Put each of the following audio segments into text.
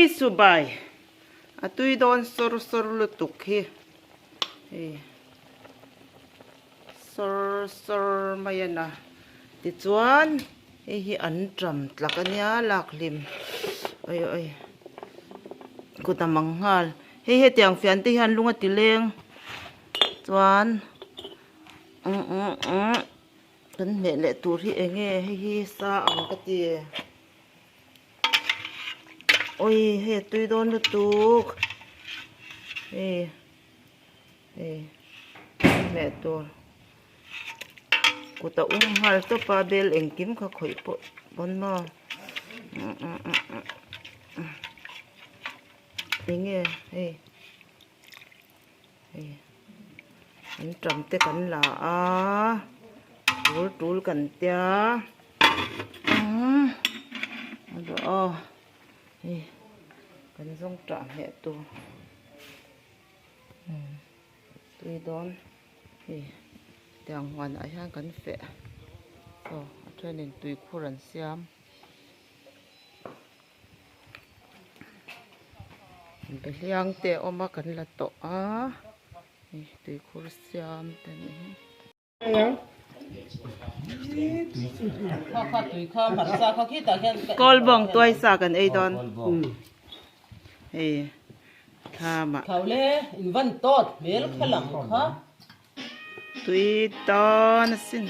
Sai su bai a tui dawn sawr sawr lutuk hi hei sawr sawr mai a na tichuan hei hi an ṭam tlak a nia lak hlim oi oi kut a mang nghal hei hetiang fian te hian lung a ti leng chuan umm umm umm kan hmeh leh tur hi eng nge hei hi sa ang ka ti. Oi hei a tui dawn lutuk hei hei hmeh tur kut a um nghal tawp a bel engkim kha khawih pawh pawn maw enge hei hei an tam te kan la a tul tul kan tia aw hei kan zawng tah hmeh tur tui dawn hei tiang huanah hian kan feh aw a thenin tuikhur an siam. Behliang te a awm a kan la tawh a hei tuikhur siam te a nih hi. Kawlbawng tuai sa kan ei dawn hei thlamah Tui dawn asin.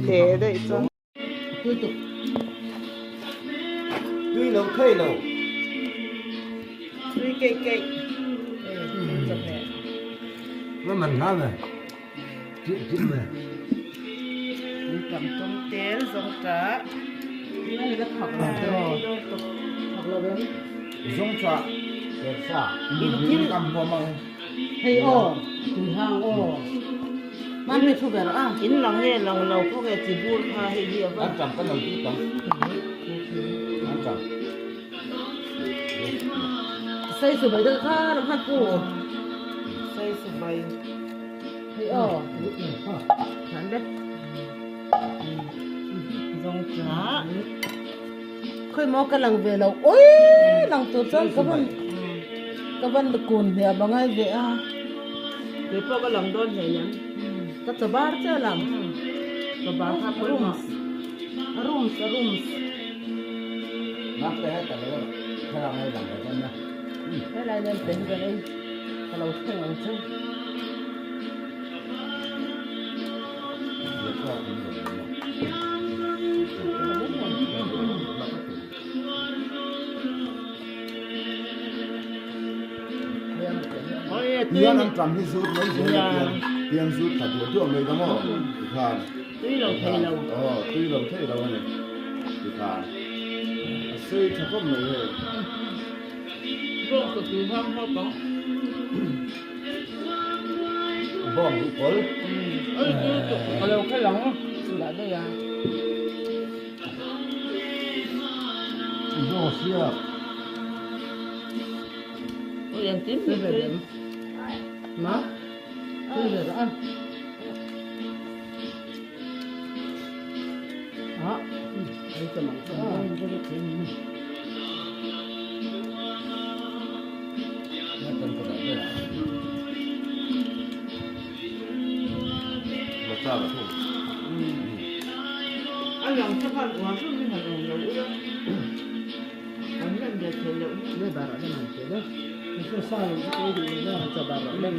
Teh daih chuan. Tui lo thei lo. Tui keih keih. Nó mình hả mày? Chị chị mày. Tam tum tel zawng ta. Zawng cha. Sa. In kam hua mang. Hei aw, tui hang aw. Man hei thu ber a. In lang nge lang lo khaw nge chi bur kha hei hi a va. An cham kan lo ti tam. An cham. Sai su bai dal kha ram han pu. Sai su bai. Hei aw. Khan be. Zawng cha. Khoi maw ka lang ve lo oi lang tur chuan ka van ka van kun hmiah ba ngai ve a. Kei pawh ka lang dawn hle nen. Ka chaw bar che lang. Chaw bar kha pawimawh. A rooms a rooms. Nak te heta lo thlalak ngai lang ve dawn nia. Helai nen pe hi ka ei ka lo thleng ang che. Pian an tam hi zut mai zel a pian pian zut tha duah duah mai ka maw tikhan tui lo thei lo aw tui lo thei lo ani tikhan a sei tha khawp mai hei bawng ka tui hang hawp ang. Bawng duh kawl. Ka lo khelh ang dah daih a. Zawng siak. Ui engtin mi ve lem. Ma. Tui ve rawh a. Ah. Ei ta mang ta. A lang te khan uar hlum hi han awm lo ula an lan ve thei loh hi. Le bar ah le man te le. Cha bar ah le.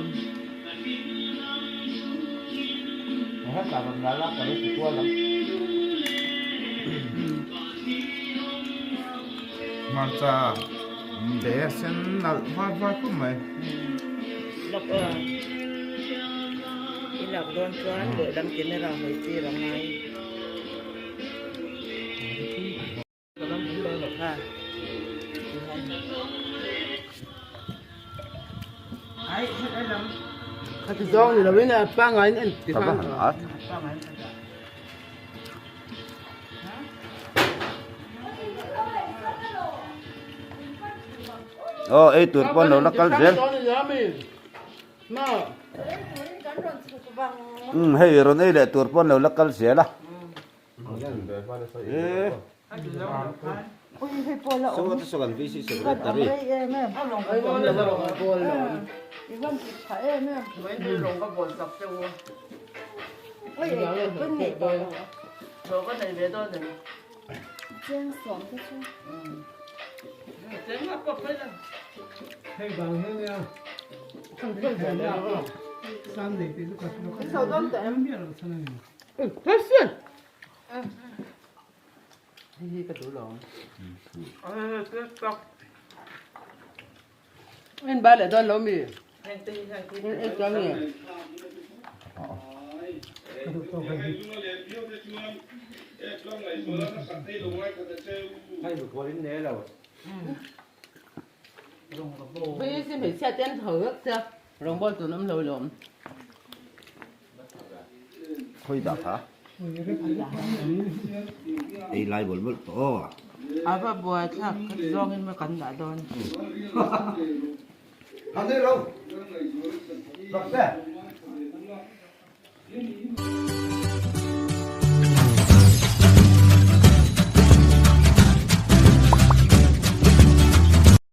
Hmarcha te a sen nalh var var khawp mai. Lak a i lak dawn chuan lehlam camera hawi tir a ngai. Khati zawng ni lovin a pangaiin en ti khan. Aw ei tur pawn lo la kal zel. Umm hei rawn ei leh tur pawn lo la kal zel a. En ba leh dawn lo mi? En chuang nge? Hei si hmeichhia te an tho vek sia, rawngbawl tun awm lo lawm. Khawi dah tha? Ei lai bawlh bawlh tawh aw. A va buai thlak khat zawngin maw kan dah dawn. Hang nei lo. Rak te.